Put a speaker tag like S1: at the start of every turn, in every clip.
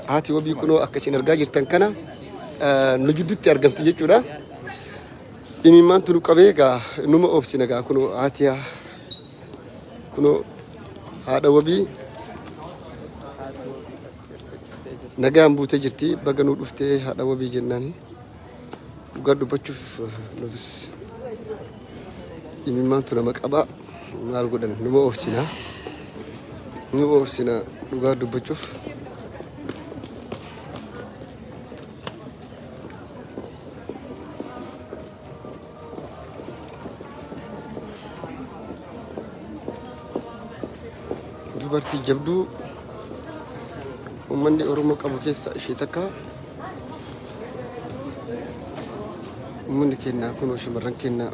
S1: Haati wabii kunoo akka isin argaa jirtan kana nu jidduutti argamti jechuudha. Imimmaantu nu qabee egaa numa obsina egaa kunoo haati kunoo haadha wabii nagaan buutee jirti baga nuu dhuftee haadha wabii jennaani. Dhugaa dubbachuuf nutis imimmaantu nama qaba. Maal godhan numa obsina. Numa obsina dhugaa dubbachuuf. Dubartii jabduu uummanni Oromoo qabu keessaa ishee takka. Uummanni keenya kunoo shamarran keenya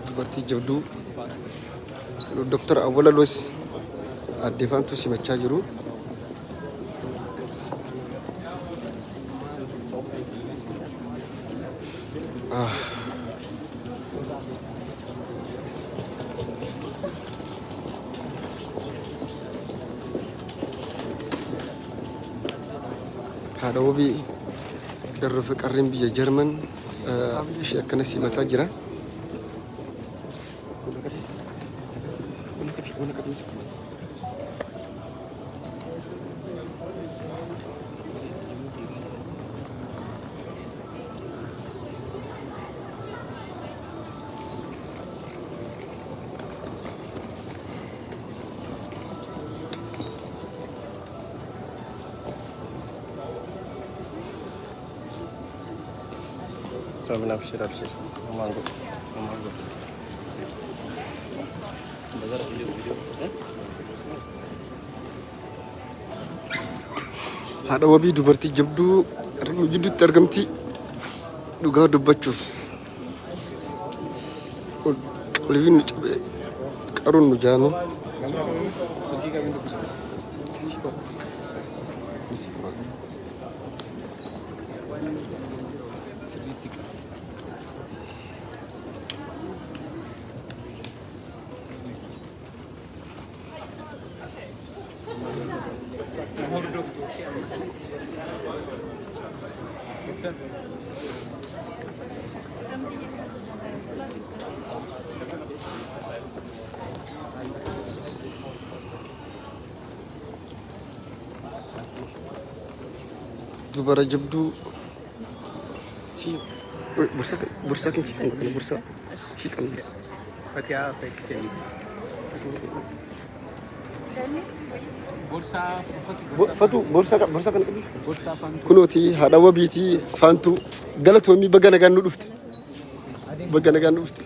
S1: dubartii jabduu Dr. Awwalaloos aadde Faantuu simachaa jiru. Haadha wabii qeerroo fi qarreen biyya Jarman ishee akkana simataa jira.
S2: Amin abshir abshir. Aman godhu. Aman godhu.
S1: Haadha wabii dubartii jabduu nu jidduutti argamti dhugaa dubbachuuf. Olviin nu cabee qaruun nu jaame. Dubara jabduu si bursa bursa kin si kan bursa si kan
S3: Fatihaa fekkite. Gorsaa
S1: fatu borsa borsa kan qabdu
S3: gorsaa faantuu.
S1: Kunooti haadha wabiitii faantuu galatoomii baga nagaan nu dhufte baga nagaan nu dhufte.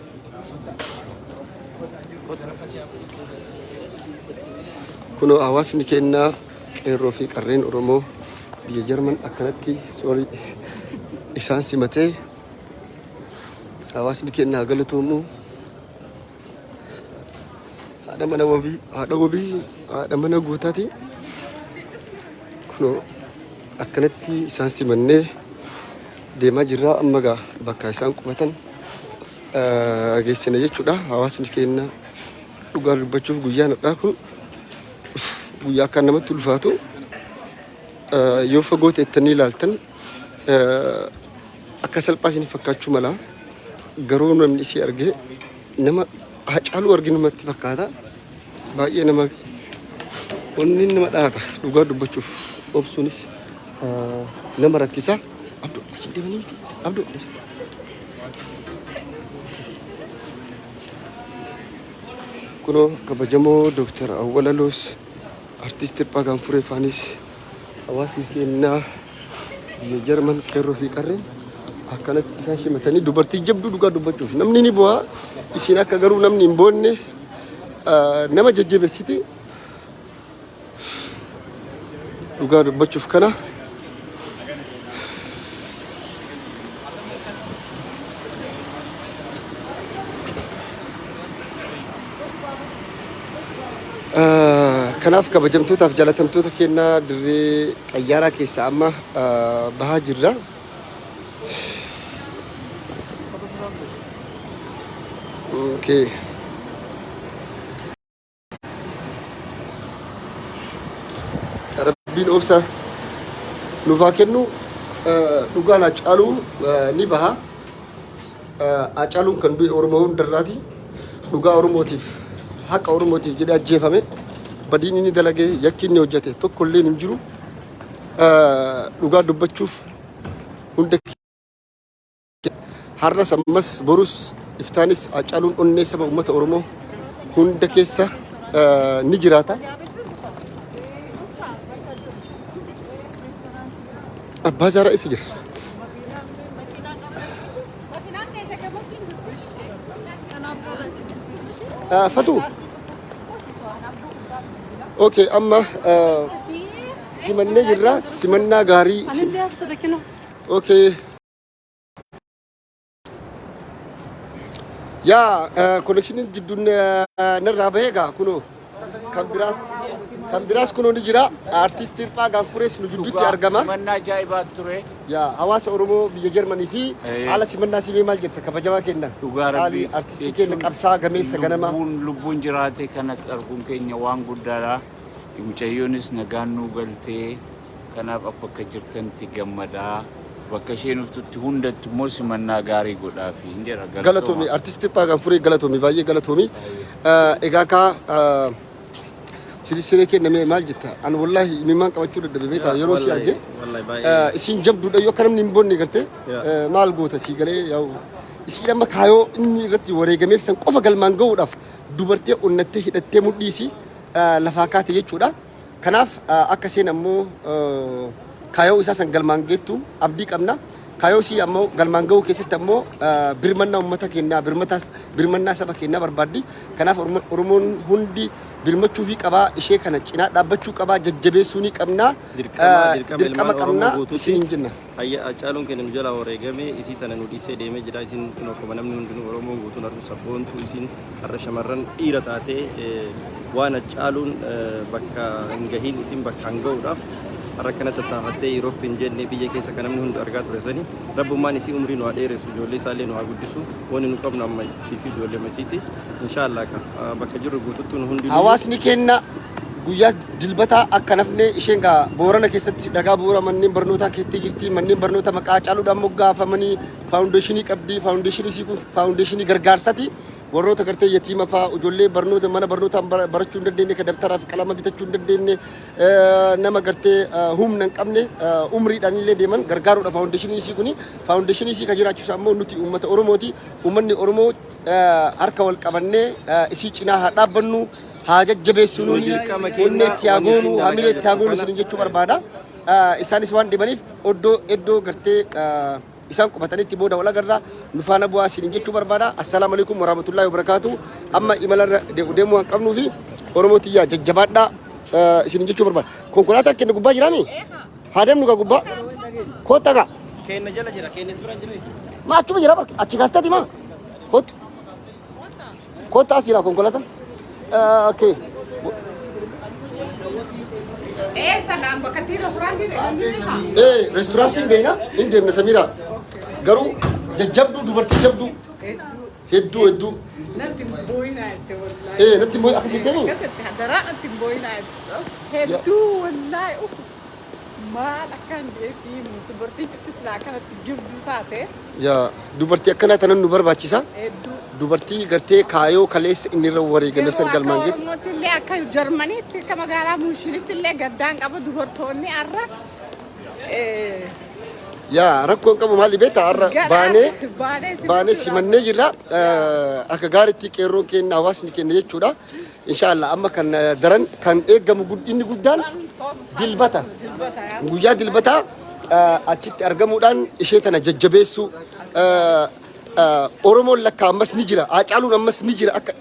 S1: Kunoo hawaasni keenyaa qeerroo fi qarreen Oromoo biyya Jarman akkanatti soorii isaan simatee hawaasni keenya haa galatoomu. Haadha mana wabii haadha wabii haadha mana guutaati. Kunoo akkanatti isaan simannee deemaa jirra amma gaa bakka isaan qubatan geessina jechuudha. Hawaasni keenya dhugaa dubbachuuf guyyaan har'aa kun guyyaa akkaan namatti ulfaatu yoo fagoo teettanii ilaaltan akka salphaa isin fakkaachuu mala. Garuu namni isii arge nama Hacaaluu arge namatti fakkaata. Baay'ee nama onni nama dhaata dhugaa dubbachuuf obsuunis nama rakkisa. Abduu asii deemanii Abduu. Kunoo kabajamoo Dooktar Awwalaloos Artiist Hirphaa Gaanfuree faanis hawaasni keenyaa biyya Jarman qeerroo fi qarreen akkanatti isaan simatanii dubartii jabduu dhugaa dubbachuuf namni ni bu'aa isin akka garuu namni hin boonne nama jajjabeessiti dhugaa dubbachuuf kana Kanaaf kabajamtootaaf jaalatamtoota keenya dirree xayyaaraa keessa amma bahaa jirra. Okay. Rabbiin Rabbiin obsa nuuf haa kennu. Dhugaan Hacaaluu ni baha. Hacaaluun kan du'e Oromoo hundarraati. Dhugaa Oromootiif, haqa Oromootiif jedhee ajjeefame. Badiin inni dalage, yakki inni hojjete tokko illee hin jiru. Dhugaa dubbachuuf hunda har'as ammas borus iftaanis Hacaaluun onnee saba uummata Oromoo hunda keessa ni jiraata. Abbaa Zaaraa eessa jira? Fatuu. Okay, amma simannee jirra. Simannaa gaarii. Okay. Yaa konekshiniin gidduun narraa bahee egaa kunoo kan biraas kunoo ni jira. Artiist Hirphaa Gaanfurees nu gidduutti argama.
S4: Simannaa ajaa'ibaa ture.
S1: Yaa hawaasa Oromoo biyya Jarmanii fi haala simannaa simee maal jetta kabajamaa kenna?
S4: Dhugaa
S1: Qaalii
S4: Rabbii
S1: artistii keenya qabsaa gameessa ganamaa.
S4: Lubbuun jiraate kanatti arguun keenya waan guddaadha. Mucayyoonis nagaan nuu galtee, kanaaf bakka jirtanitti gammadaa. Bakka isheen dhuftutti hundatti immoo simannaa gaarii godhaafi hin jedha.
S1: Galatoomi, artistii Hirphaa Gaanfuree, galatoomi, baay'ee galatoomi. Egaa kaa siree kenname maal jetta? An wallaahi imimmaan qabachuu dadhabe beektaa yeroo si arge.
S2: Wallahi baay'ee.
S1: Isiin jabduudha yoo akka namni hin bonne gartee maal goota sii galee yaa'u. Isiin amma kaayoo inni irratti wareegameef san qofa galmaan gahuudhaaf dubartii onnattee hidhattee mudhiisi lafaa kaate jechuudha. Kanaaf akka isheen ammoo kaayoo isaa san galmaan geettu abdii qabna. Kaayoo isii ammoo galmaan gahuu keessatti ammoo birmannaa uummata keenyaa, birmannaa saba keenyaa barbaaddi. Kanaaf Oromoon hundi birmachuu fi qabaa, ishee kana cinaa dhaabbachuu qabaa, jajjabeessuu ni qabna.
S2: Dirqama
S1: Dirqama
S2: ilmaan Oromoo
S1: qabna
S2: guutuutti.
S1: isin hin jenna.
S2: Hayya, Hacaaluun keenya nu jalaa wareegame, isii tana nu dhiisee deemee jira. Isin kun akkuma namni hundinuu Oromoon guutuun argu sabboontuu isiin har'a shamarran dhiira taatee waan Hacaaluun bakka hin gahiin isin bakka hin gahuudhaaf har'a akkana tattaafattee Europe hin jenne, biyya keessa kan namni hundi argaa ture sani. Rabbummaan isii umrii nu haa dheeressu, ijoollee isaallee nu haa guddisu. Wanni nu qabnu amma isii fi ijoollee masiiti. Inshaallah ka bakka jirru guututti nu hundinuu.
S1: Hawaasni keenya guyyaa Dilbataa akka nafne. Isheen gaa Boorana keessatti dhagaa bu'uura manneen barnootaa keettee jirti. Manneen barnoota maqaa Hacaaluudhaan moggaafamanii faawundeeshinii qabdi. Faawundeeshinii isii kun faawundeeshinii gargaarsaati. Warroota gartee yatiima fa'aa, ijoollee barnoota mana barnootaan barachuu hin dandeenye, kan dabtaraa fi qalama bitachuu hin dandeenye, nama gartee humna hin qabne, umriidhaan illee deeman gargaaruudha faawundeeshinii isii kuni. Faawundeeshinii isii kan jiraachisu ammoo nuti uummata Oromooti. Uummanni Oromoo harka wal qabannee isii cinaa haa dhaabbannu, haa jajjabeessinu,
S2: Dirqama keenya
S1: onnee itti haa
S2: wanni
S1: goonu,
S2: isin
S1: hamilee itti haa
S2: dalagaa
S1: goonu
S2: jirtu
S1: isinin jechuu barbaada. Isaanis waan deemaniif iddoo gartee isaan qubatanitti booda wal agarra, nu faana bu'aa isinin jechuu barbaada. Assalaamu alaikum warahmatullahi wabarakaatu. Amma imalarra deemuu waan qabnuu fi Oromoo tiyyaa jajjabaadhaa isinin jechuu barbaada. Konkolaataa keenya gubbaa jiraami? Haa deemnu gaa gubbaa. Kottaa gaa.
S2: Keenya jala jira, keenyas bira hin jiru.
S1: Ma achuma jira barke achi kaastati ma. Kottu. Kottu, as jira konkolaataan. Okay.
S5: Eessa laan bakka itti restoraantii deemanii?
S1: Reesturaantiin beekna, hin deemna Samiraa. Garuu jajjabduu, dubartii jabduu hedduu hedduu.
S5: Natti hin boo'inaa jette wallaahi.
S1: Natti immoo akkasitti deemu.
S5: Akkasitti hadaraa natti hin boo'inaa jette. Hedduu wallaahi, uff, maal akkaan geessii dubartiin cufti silaa akkanatti jibduu taate.
S1: Yaa dubartii akkanaa tanan nu barbaachisa.
S5: Hedduu.
S1: Dubartii gartee kaayoo kaleessa inni irra wareegame san
S5: Garuu akka
S1: galmaan geettu.
S5: Oromootti illee, akka Jarmaniitti, akka magaalaa Muunshinitti illee gaddaan qaba dubartoonni har'a.
S1: Yaa rakkoon qabu maali beektaa, har'a baanee
S5: baanee
S1: baanee simannee jirra. Akka gaariitti qeerroon keenya, hawaasni keenya jechuudha. Inshaallah amma kan daran kan eeggamu inni guddaan Dilbata. Guyyaa Dilbataa achitti argamuudhaan ishee tana jajjabeessuu, Oromoon lakka ammas ni jira. Hacaaluun ammas ni jira akka